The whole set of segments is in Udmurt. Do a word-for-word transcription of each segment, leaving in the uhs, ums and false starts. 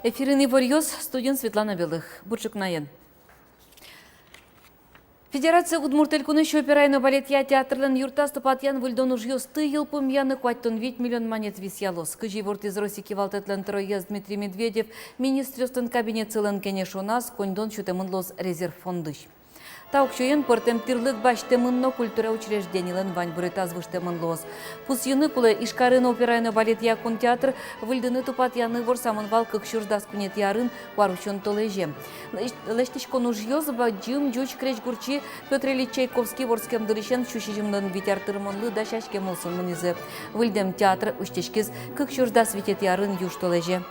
Эфирын иворъёс, студиын Светлана Белых. Бур ӵукнаен. Федерация Удмурт Элькунысь операй но балетъя театрлэн юртаз тупатъян-выльдон ужъёсты йылпумъяны куатьтон вить миллион манет висъялоз. Кызьы ивортӥз Россия кивалтэтлэн тӧроез Дмитрий Медведев, министръёслэн кабинетсылэн кенешоназ коньдон сётэмын луоз резерв фондысь. Та уксёен пӧртэм тӥрлык басьтэмын но культура учреждениелэн ваньбурытаз выжтэмын луоз. Пусйыны кулэ, Ижкарын операй но балетъя кун театр выльдыны-тупатъяны ворсамын вал кык сюрс дас куинетӥ арын куарусён толэзе. Лэсь-, лэсьтӥськон ужъёс бадӟым ӟуч крезьгурчи Пётр Ильич Чайковский вордскем дырысен сю сизьымдон вить ар тырмонлы дасяськем улсын мынӥзы. Выльдэм театр усьтӥськиз кык сюрс дас витетӥ арын южтолэзе.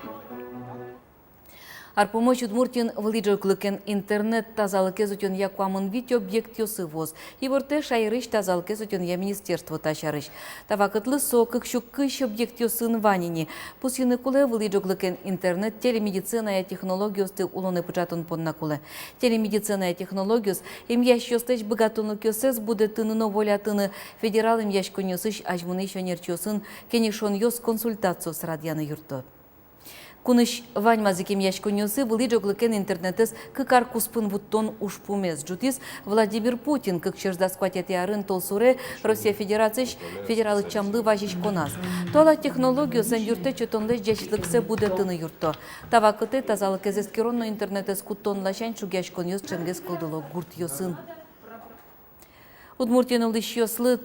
Ар пумозь Удмуртиын вылӥ ӝоглыкен интернет тазалыкез утёнъя куамын вить объектъёсы вуоз. Ивортэ шаерысь тазалыкез утёнъя министерство та сярысь. Та вакытлы со кык сю кызь объектъёсын вань ини. Пусйыны кулэ, вылӥ ӝоглыкен интернет телемедициная технологиосты улонэ пыӵатон понна кулэ. Телемедициная технологиос эмъясьёслэсь быгатонлыкъёссэс будэтыны но волятыны, федерал эмъяськонъёсысь азьмынӥсь ӧнерчиосын кенешонъёс, консультациос радъяны юртто. Кунысь ваньмаз ик эмъяськонъёсы вылӥ ӝоглыкен интернетэз кык ар куспын вуттон ужпумез ӝутӥз Владимир Путин кык сюрс дас куатетӥ арын толсуре Россия Федерациысь федерал ӵемлы вазиськоназ. Туала технологиос эн юрттэт сётонлэсь ӟечлыксэ будэтыны юртто. Та вакытэ тазалыкез эскерон но интернетэз куттон ласянь шугъяськонъёс ӵемгес кылдыло гуртъёсын. Удмуртиын улӥсьёслы,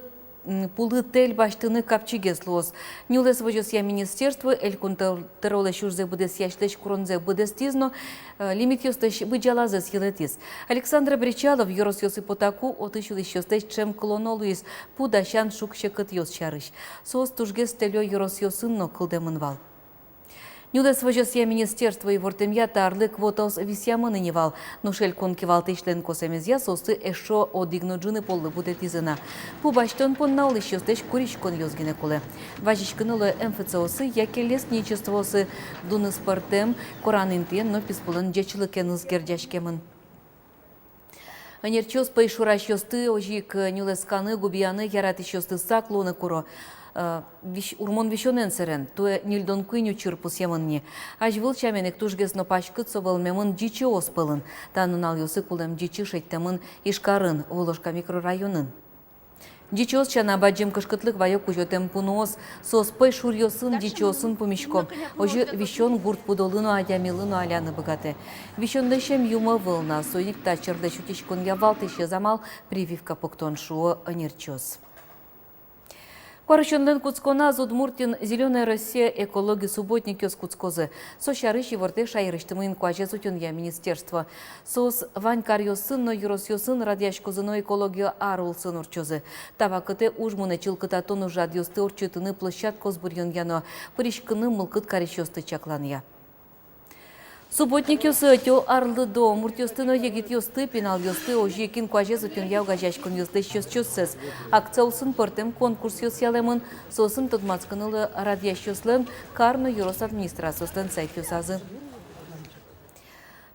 м, пулы тэль басьтыны капчигес луоз. Нюлэс возёсъя министерство Элькун тӧр-, тӧролэсь ужзэ быдэсъясьлэсь куронзэ быдэстӥз но, э, лимитъёслэсь быдӟалазэс йылэтӥз. Александр Бречалов ёросъёсы потаку отысь улӥсьёслэсь ӵем кылоно луиз пу дасян шуг-секытъёс сярысь. Соос тужгес тэльё ёросъёсын но кылдэмын вал. Нюлэс возёсъя министерство ивортэмъя, та арлы квотаос висъямын ини вал, нош Элькун кивалтӥсьлэн косэмезъя соосты эшшо одӥг но ӝыны поллы будэтӥзы на. Пу басьтон понна улӥсьёслэсь куриськонъёс гинэ кулэ. Вазиськыны луэ МФЦ-осы яке лесничествоосы, дуныз пӧртэм, коран интыен но писпулэн ӟечлыкеныз герӟаськемын. Ӧнерчиос пӧйшурасьёсты озьы ик нюлэсканы, губияны яратӥсьёсты сак луыны куро, э, вись-, урмон висёнэн сэрен, туэ ньыльдон куинь учыр пусъемын ни. Азьвыл сямен ик тужгес но паськыт со вӧлмемын ӟичыос пӧлын. Та нуналъёсы кулэм ӟичы шедьтэмын Ижкарын, Воложка микрорайонын. Ӟичыос сяна, бадӟым кышкытлык вайо кузётэм пуныос. Соос пӧйшуръёсын, ӟичыосын пумисько. Озьы висён гурт пудолы но, адямилы но аляны быгатэ. Висёнлэсь эмъюм ӧвӧл на, соин ик та черлэсь утиськонъя валтӥсез амал — прививка пуктон, шуо ӧнерчиос. Куарусёнлэн кутсконаз Удмуртиын «Зелёная Россия» экологи субботникъёс кутскозы. Со сярысь ивортэ шаерысьтымы инкуазез утёнъя министерство. Соос вань каръёсын но ёросъёсын радъяськозы но экология ар улсын ортчозы. Та вакытэ уж мынэ чылкытатон ужрадъёсты ортчытыны площадкаос быръёнъя но пыриськыны мылкыд карисьёсты чакланъя. Субботникъёсы ӧтё арлыдо муртъёсты но егитъёсты, пиналъёсты, озьы ик инкуазез утёнъя огазеяськонъёслэсь ёзчиоссэс. Акция улсын пӧртэм конкурсъёс ялэмын, соосын тодматскыны луэ радъясьёслэн кар но ёрос администрациослэн сайтъёсазы.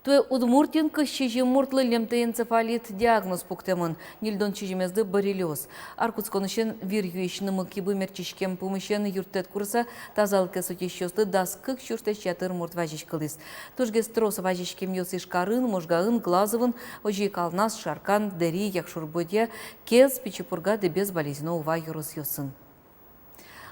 Туэ Удмуртиын кызь сизьым муртлы лемтэй энцефалит диагноз пуктэмын, ньыльдон сизьымезлы боррелиоз. Ар кутсконысен вир юись нымы-кибы мерчиськем пумысен юрттэт курыса тазалыкез утисьёслы дас кык сюрслэсь ятыр мурт вазиськылӥз. Тужгес трос вазиськемъёс Ижкарын, Можгаын, Глазовын, озьы ик Алнас, Шаркан, Дэри, Якшур-Бӧдья, Кез, Пичи Пурга, Дэбес, Балезино, Ува ёросъёсын.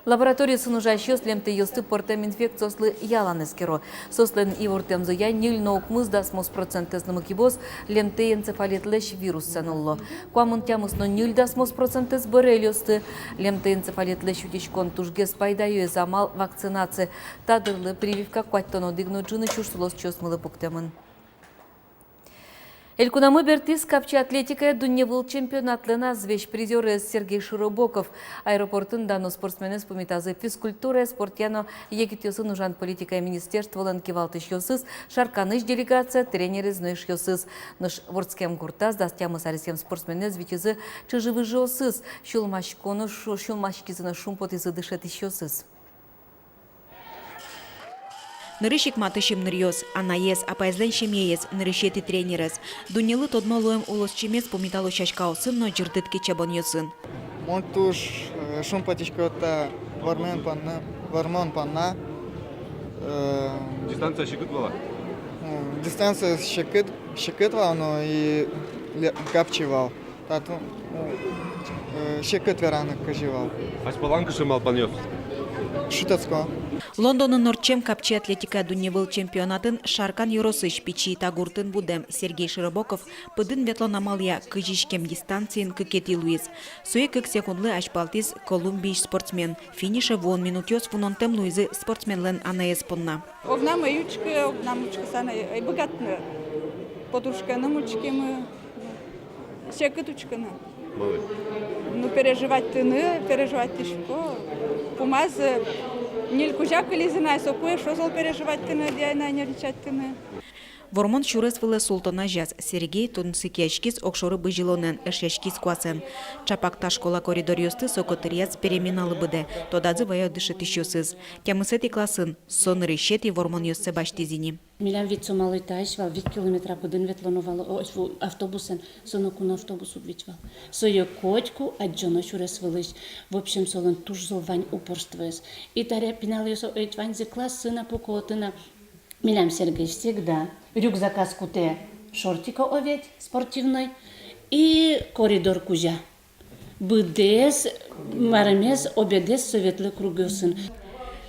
Лабораториосын ужасьёс лемтэйёсты пӧртэм инфекциослы ялан эскеро. Соослэн ивортэмзыя, ньыль но укмыс дасмос процентэз нымы-кибыос лемтэй энцефалитлэсь вируссэн улло. Куамын тямыс но ньыль дасмос процентэз боррелиосты. Лемтэй энцефалитлэсь утиськон тужгес пайдаёез амал — вакцинация. Та дырлы прививка куатьтон одӥг но ӝыны сюрс улосчиосмылы пуктэмын. Элькунамы бертӥз капчи атлетикая дунневыл чемпионатлэн азвесь призёрез Сергей Широбоков. Аэропортын дано спортсменэз пумитазы физкультурая, спортъя но егитъёсын ужан политикая министерстволэн кивалтӥсьёсыз, Шарканысь делегация, тренерез но эшъёсыз. Нош вордскем гуртаз дас тямыс аресъем спортсменэз витизы чыжы-выжыосыз, сюлмаськоно шу-, сюлмаськизы но шумпотӥзы дышетӥсьёсыз. Нырысь ик матысь ымныръёс, анаез, апаезлэн семьяез, нырысетӥ тренерез. Дуннелы тодмо луэм улосчимес пумитало сяськаосын но ӟырдыт кичабонъёсын. Мон туж, э, шумпотӥсько та вормон понна, вормон понна. Дистанция секыт вал-а? Дистанция секыт, секыт вал, но и ле-, капчи вал. Татын, э, секыт вераны кызьы вал. Азьпалан кыӵе малпанъёс? Шутэтско. Лондонын ортчем капчи атлетикая дунневыл чемпионатын Шаркан ёросысь Пичи Ита гуртын будэм Сергей Широбоков пыдын ветлон амалъя кызь иськем дистанциын кыкетӥ луиз. Сое кык секундлы азьпалтӥз Колумбиысь спортсмен. Финише вуон минутъёс вунонтэм луизы спортсменлэн анаез понна. Огнам ӧй учкы, огнам учкыса но ӧй быгатны. Подушкаеным учкимы, секыт учкыны. Малы? Ну, переживатьтыны, переживатьтӥсько. Пумаз ньыль кузя кылизы на, соку эшшо зол переживатьтыны, дядя, на, нервничатьтыны. Вормон сюрес вылэ султон азяз Сергей тунсыкъяськиз огшоры бызьылонэн, эшъяськиз куасэн. Чапак та школа коридоръёсты со котыръяз переменалы быдэ, тодазы ваё дышетӥсьёсыз. Тямысэтӥ классын со нырысетӥ вормонъёссэ басьтӥз ини. Милям вить сомалы таысь вал, вить километра пыдын ветлоно вал, о, фу, автобусэн, со ноку но автобус уг вить вал. Сое котьку адӟоно сюрес вылысь. В общем, солэн туж зол вань упорствоез. И таре пиналъёс, о, ведь ваньзы классын-а пуко, отын-а. Милям Сергей всегда рюкзаказ кутэ шортико, о ведь, спортивной, и коридор кузя. Быдэс марымез, обедэз со ветлэ кругъёсын.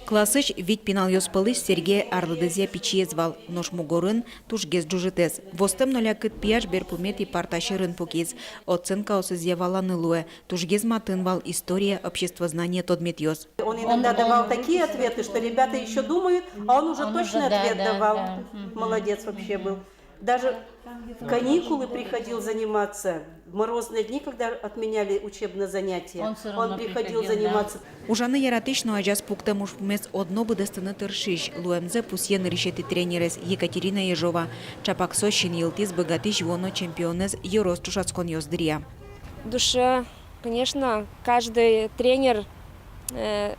Классысь вить пиналъёс пӧлысь Сергей арлыдызъя пичиез вал, нош мугорын тужгес ӝужытэз. Востэм но лякыт пияш берпуметӥ парта сьӧрын пукиз. Оценкаосызъя валаны луэ, тужгес матын вал история, обществознание тодметъёс. Он иногда давал такие ответы, что ребята ещё думают, а он уже точный ответ давал. Молодец вообще был. Даже в каникулы приходил заниматься. В морозные дни, когда отменяли учебные занятия, он приходил заниматься. Ужаны яратӥсь но азяз пуктэм ужпумез одно быдэстыны тыршись, луэмзэ пусъе нырысетӥ тренерез Екатерина Ежова. Чапак со синйылтӥз быгатӥсь вуоно чемпионэз ёрос ӵошатсконъёс дыръя. В душе, конечно, каждый тренер, э,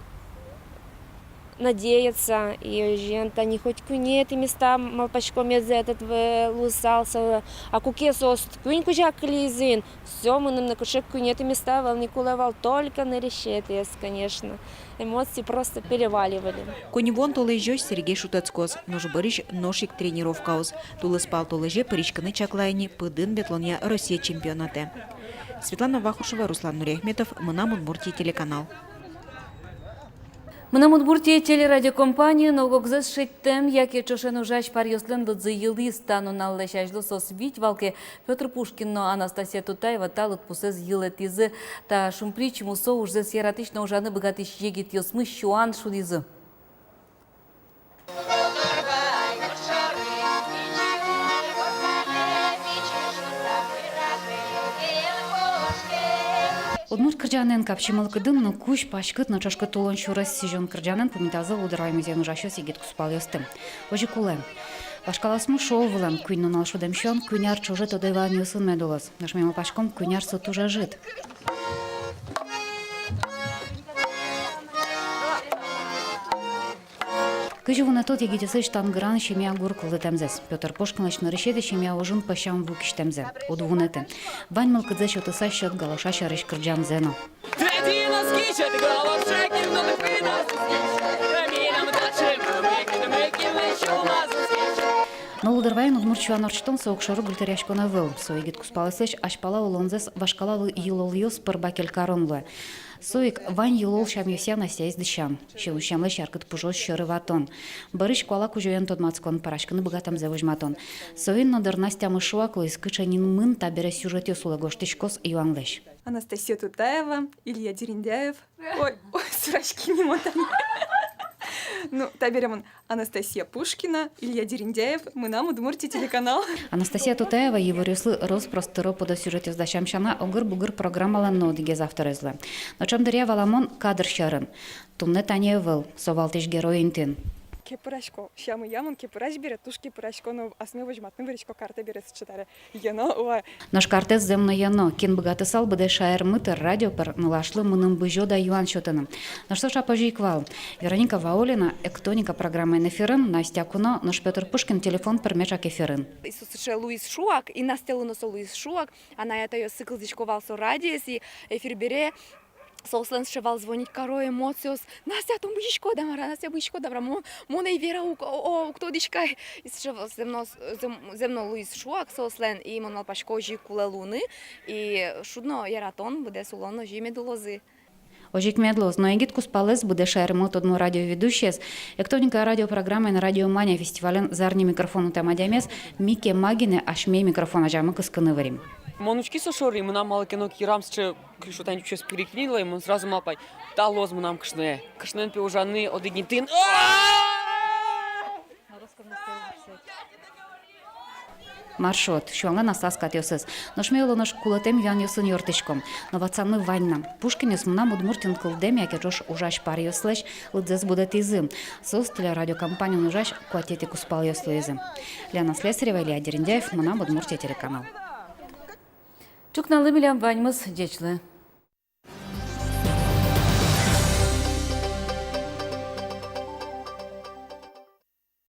надеется, и озьыен, тани хоть куинетӥ места, малпаськом, медзэ этот в-, луысал со, а куке соос куинь кузя кылизы ини, всё, мыным нокыӵе куинетӥ места вал ни кулэ вал, только нырысетӥез, конечно. Эмоции просто переваливали. Куинь вуон толэзёзь Сергей шутэтскоз, нош бӧрысь нош ик тренировкаос. Тулыспал толэзе пыриськыны чакла ини пыдын ветлонъя Россия чемпионатэ. Светлана Вахрушева, Руслан Нуриахметов, «Мынам Удмуртие» телеканал. «Мынам Удмуртие» телерадиокомпаниын ог-огзэс шедьтэм яке ӵошен ужась паръёслэн лыдзы йылӥз. Та нуналлэсь азьло соос вить вал ке, Пётр Пушкин но Анастасия Тутаева та лыдпусэз йылэтӥзы. Та шумприч, мусо ужзэс яратӥсь но ужаны быгатӥсь егитъёсмы сюан шудӥзы. Удмурт кырӟанэн капчи мылкыдын но кузь паськыт но ӵошкыт улон сюрес сӥзён кырӟанэн пумитазы Лудорвай музейын ужасьёс егит кузпалъёсты. Озьы кулэ. Вашкалаосмы шуо вылэм: куинь нунал шудэм сиён куинь ар ӵоже тодэ ваёнъёсын мед улоз. Нош ми малпаськом, куинь ар со туж ӧжыт. Кызьы вунэтод егитъёслэсь тангыран семья гур кылдытэмзэс, Пётр Пушкинлэсь нырысетӥ семья ужын пӧсям ву кисьтэмзэ? Уд вунэты. Вань мылкыдзэ сётыса сьӧд галоша сярысь кырӟамзэ но. Но Лудорвайын удмурт сюан ортчытон со огшоры гультыръяськон ӧвӧл. Со егит кузпалъёслэсь азьпала улонзэс вашкала йылолъёс пыр бакель карон луэ. Со ик вань йылол сямъёсъя Настяез дӥсян, синусъемлэсь яркыт пужыос сьӧры ватон. Бӧрысь куала кузёен тодматскон, пӧраськыны быгатэмзэ возьматон. Соин но, дыр, Настямы шуак луиз, кыӵе нимын табере сюжетъёс улэ гожтӥськоз юанлэсь. Анастасия Тутаева, Илья Дерендяев. Ой, ой, сураськи, нимо тани. Ну, табере мон Анастасия Пушкина, Илья Дерендяев, «Мынам Удмуртие» телеканал. Анастасия Тутаева иворъёслы рос-прос тыро-пыдо сюжетъёс дасям сяна, «Огыр-бугыр» программалэн но одӥгез авторез луэ. Но ӵем дыръя валамон кадр сьӧрын. Туннэ тани ӧвӧл, со валтӥсь герой интын. Кепырасько, сямъя мон кепырась бере, туж кепырасько, но асме возьматыны вырисько картэ бере сыӵе таре. Йӧно, уа. Нош картэз зэм но йӧно, кин быгатысал быдэ шаермы тыр радио пыр нылашлы мыным бызёд-а юан сётыны. Нош со шап озьы ик вал. Вероника Ваулина «Эктоника» программаын эфирын, Настя куно, нош Пётр Пушкин телефон пыр меӵак эфирын. И со сыӵе луиз шуак, и Настялы но со луиз шуак, анай-атайёссы кылзӥсько вал со радиоез, и эфир бере Соослэн сыӵе вал, звонить каро, эмоциос: «Настя, тон бызиськод-а, мар-а, Настя, бызиськод-а, мар-а, мон, мон ӧй вера, ук-, о, о, уг тодӥськы ай». И сыӵе вал, зэм но, зэм, зэм но луиз шуак соослэн, и мон малпасько, озьы ик кулэ луыны, и шудон но, яратон, быдэс улон но озьы мед улозы. Озьы ик мед луоз, но егит кузпалэз, быдэ шаермылы тодмо радиоведущиез, «Эктоника» радиопрограммаен «Радиомания» фестивален «Зарни микрофон» утэм адямиез, ми кема гинэ асьме микрофон азямы кыскыны вырим. Мон учки со шоры, мынам малы ке но йырам сыӵе кышотань чучес переклинило, и мон сразу малпай: та луоз мынам кышное. Кышноен, пе, ужаны одӥг интыын. Мар шуод, сюанлэн аслаз катъёсыз. Нош ми, оло нош, кулэтэм юанъёсын юрттӥськом. Но ватсанмы вань на. Пушкинъёс «Мынам Удмуртиын» кылдэм яке ӵош ужась паръёслэсь лыдзэс будэтӥзы. Соос телерадиокомпаниын ужась куатетӥ кузпалъёс луизы. Лена Слесарева, Илья Дерендяев, «Мынам Удмуртие» телеканал. Ӵукналы милям ваньмыз. Ӟеч луэ.